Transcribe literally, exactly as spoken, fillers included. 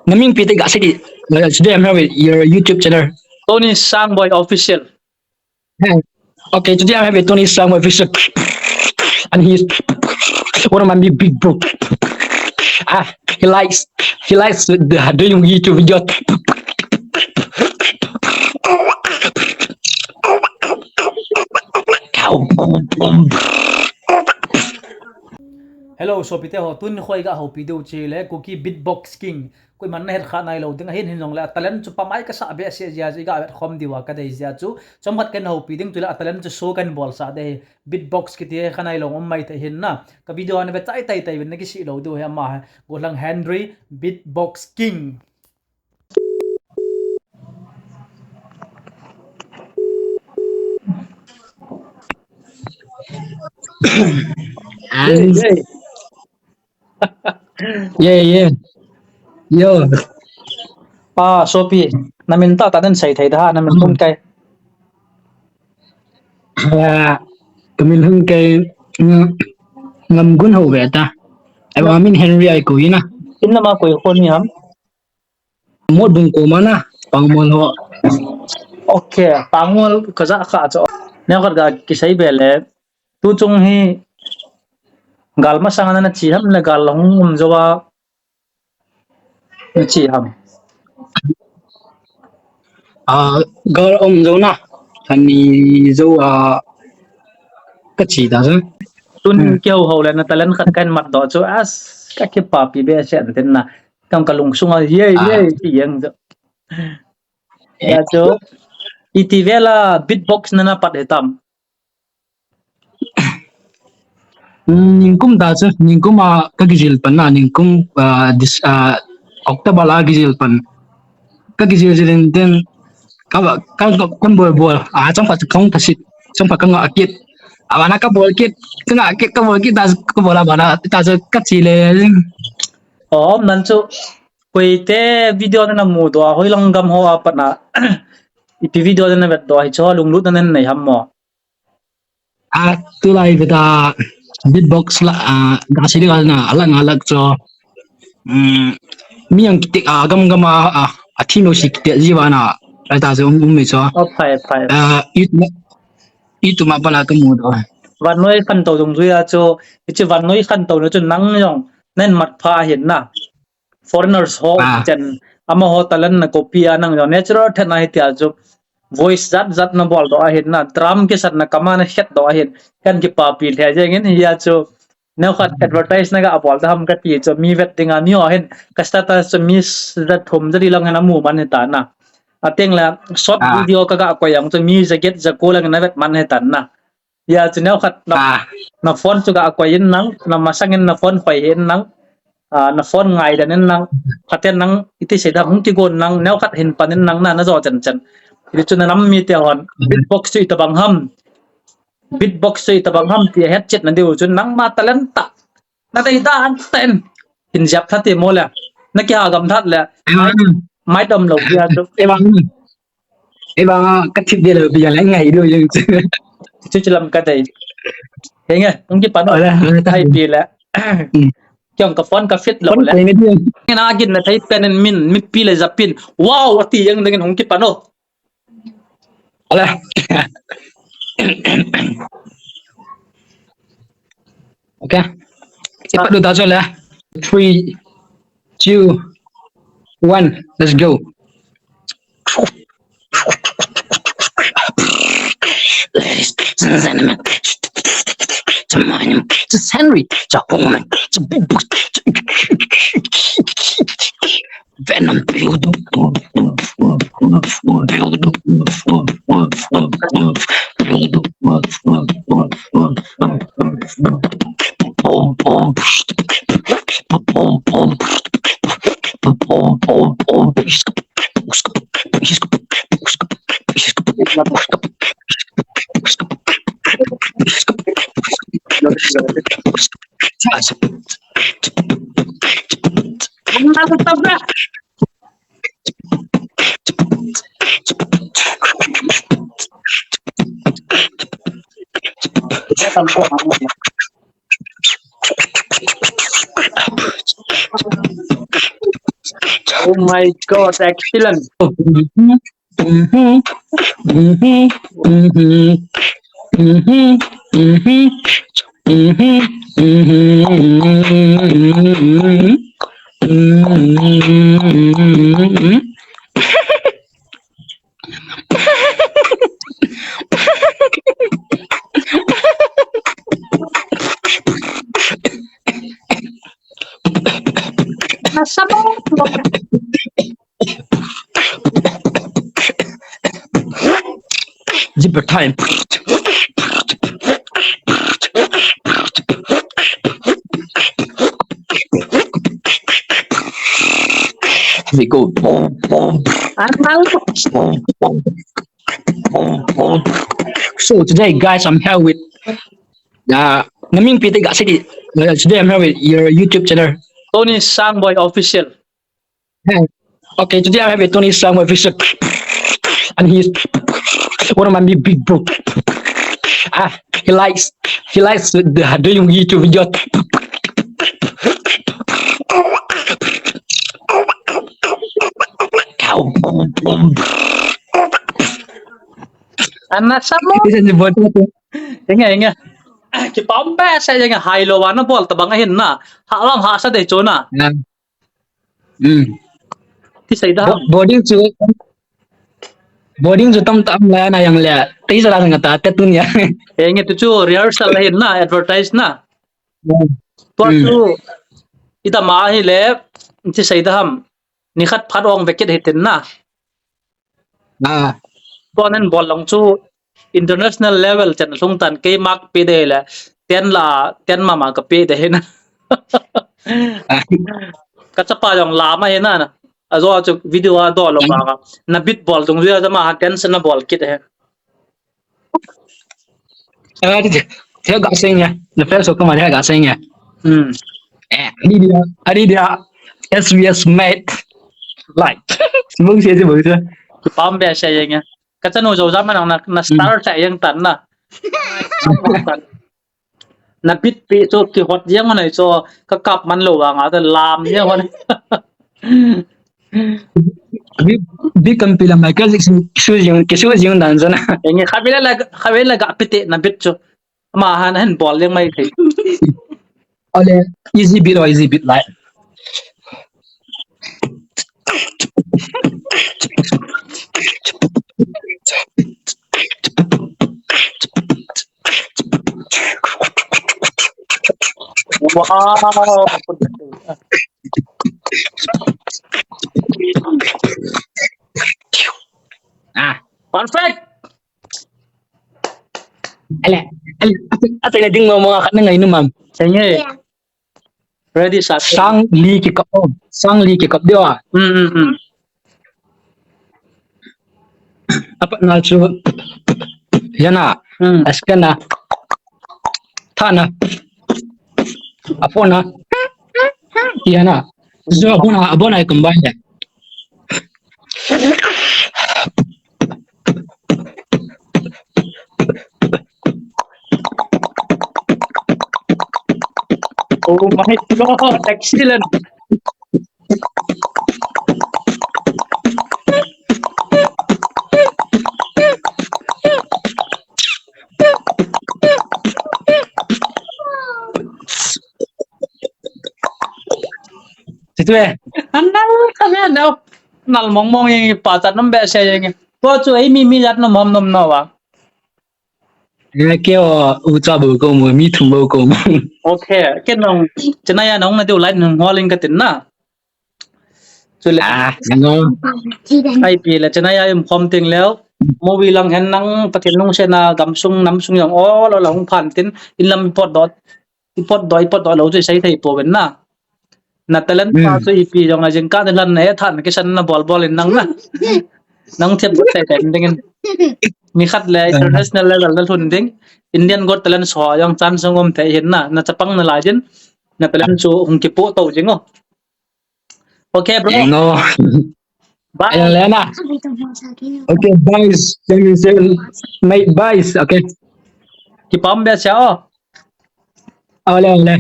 Namin piti ga sigi. Today I'm here with your YouTube channel. Tony Sangboy Official. Okay, today I'm here with Tony Sangboy Official. And he's one of my big bro. Ah, he likes he likes the doing YouTube video. Hello, sopite ho, tun khoi ga hopi deu chele, Kuki Beatbox King. Koiman nahet kha nailou ding, ahin hin jongle, talent chu pamai kasah behseh jeh a chu, iga vet khom diu a kadei jeh a chu, chomkhat kahin hopi ding, chule talent chu show kahin bolsah ding, Beatbox kiti hi kha nailou um maithei hin na. Ka video a navet chai tai tai uvin nakisih lou diu hi ama hi, Gollhang Henry, Beatbox King. Ye, ye. Yo. Ah, sopi, namin tah tah nasei thei da, namin hung kai. Ah, kamin hung kai, mm, Ngamgun ho ve ta. Ai ba min Henry ai koi na. In lama koi khon ni ham? Motbung koma na, Pangmol ho. Okay, Pangmol kaja kha chu. Neokhat ga kisei be le. Tuchung hi gal masang a nache ham le gal hung um jou a nache ham? Ah, gal um jou na. Ani jou a kache ta chu. Tun kihou hou le na talent khat kahin mat doh chu, as, kakipapi behseh in tin na. Kam kalungsunga ye ye ti jeng chu. Ya chu, iti vela beatbox nana pat hitam? Ningkum ta chu, ningkum a kakijil pan na, ningkum, ah, this, ah, October a kijil pan. Kakijil jil in tin, ka, ka, ka, kabol bol, ah, chomkhat kahung thasit, chomkhat kanga kit. Abana kabol kit, kanga kit, kabol kit, ta, kabol abana, ta chu kache le. Oh, nan chu, koite video nana mudoh a, hoilang gam ho a pat na, ipi video nana vetdoh a, hiche ho lunglut nanei ham mo? Ah, tulai veta beatbox la, ah, ga sei ding a na, alang alang chu. Um, mi ang kitek a, gam gam a, a, a thim lou si kitek ji va na, ai ta chu um, um mi chu. Oh, phai, phai. Ah, YouTube, YouTube ma pala kamudoh. Vannoi khantou dungjui a chu, hiche vannoi khantou na chu nang jong, nahin mat pha hin na. Foreigners ho chen, amaho talent na copy a nang jong natural thet na hitia chu voice jat jat nabol doh ahin na, drum kisatna kama nakhet doh ahin, kahin kipapi lheh jeng in hia chu, neokhat advertise naga bol da ham kati chu, mi vet ding a mi ho hin, ka status chu mi s-, ja thum ja li lang hin amu man hita na. Ateng le short video kaga koi jong chu mi ja get ja ko lang hin avet man hita na. Hia chu neokhat na, na phone chu ga koi in nang, na masang in na phone khoi in nang, ah, na phone ngai den in nang, khaten nang iti sei da hung kigon nang, neokhat hin pan in nang na, najo chen chen. Hiti chu na nam mite hon, beatbox chu itobang ham, beatbox chu itobang ham ti ahet chet na diu chu nangma talent tah, nadei dan tah in hin jap tha te mo le, nakiha gam that le, mai, mai dom lou hia chu. Ei bang, ka thip de lou pi jang le ngai lou jeng chu. Chu chu lam kadei. Henge, hung kipan o. Ai pi le. Kiong ka phone ka fit lou le. Ngen a gin na thei pen in min, mipi le japin. Wow, ati jeng ding in hung kipan o. Ale. Okay. Ipat du ta chu le. Three, two, one, let's go. Ladies and gentlemen, to my name, to Henry, to woman, to big book, to Venom. Oh my God, excellent. Zipper time. We go boom, boom, boom, boom, boom, boom. So today, guys, I'm here with, uh, naming piti ga sigi. Uh, today I'm here with your YouTube channel, Tony Sangboy Official. Hey. Okay, today I'm here with Tony Sangboy Official, and he's one of my big, big bro. Ah, he likes, he likes the, doing YouTube video. Ana samu. Inge, inge. Kipah behseh inge, hailo vana bol tabang ahin na. Halam hasa de chona. Hmm. Ti sei da. Boarding chu, boarding chu tam tam la na yang le. Tei sa la nga ta te tun ya. Inge tu chu rehearsal ahin na, advertise na. Tua chu, ita ma hi le, ti sei da ham. Nikhat phat ong vekit hitin na. Ah. Tua nen bol long chu international level chan lhung tan kei mark pe de le ten la, ten mama ka pe de hina. Ka chapa jong lama hina na. Ajo chu video a do lo ba ka. Na beat bol tung jia jama ha ten sa na bol kit he. Adi dia, dia ga sing ya. Na fans ko ma dia ga sing ya. Hmm. Eh, adi dia, adi dia, S V S mate. Like. Sibung sia, sibung sia. Kipah behseh inge. Ka chanu jo jam na, na star sa yang tan na. Na beat pi chu kihot yang na chu ka kap man lo wa nga ta lam yang na. Bi, bi kan pila mai ka su jing, ki su jing dan jana. Inge khavela la, khavela ga pite na beat chu. Ama han han bol leng mai thei. Ale, easy beat or easy beat like. Wow. Ah, perfect. Ale, ale, ate, ate na ding mo mga kat na ngayon, ma'am. Sige. Ready, set. Sang li kikap, oh. Sang li kikap, di ba? Hmm, hmm, hmm. Apat na chu. Yana. Hmm. Askana. Thana. Apona. Yana. Zo abona, abona combine. Oh my God, excellent. Situ eh. Anal kami anal. Nal mong mong yang pa chat nam behseh yang. Tua chu ei mi mi jat nam hom nam no wa. Nga keo u cha bo ko mo, mi thum bo ko mo. Okay, ke nong, chena ya nong na deu lai nong holing ka tin na. Chule. Ah, no. Ai pi le chena ya im khom ting leo. Movie lang hen nang, Pathen nung se na, gam sung, nam sung yang, o, lo, lo, hung phan tin, in lam pot dot. Ipot doi, ipot doi lo chu isei thei pouvin na. Na talent pa chu ipi jong a jingkah ni lhan na e than kisan na bol bol in nang na. Nang thiam thei thei ding in. Nikhat le international level na lhun ding. Indian Got Talent so jong chance jong um thei hin na. Na chapang na lai din. Na talent chu hung kipo to jing o. Okay, bro. No. Bye. Ayan, Lena. Okay, guys. Thank you, sir. Mate, bye. Okay. Kipah behseh o. Ole, ole.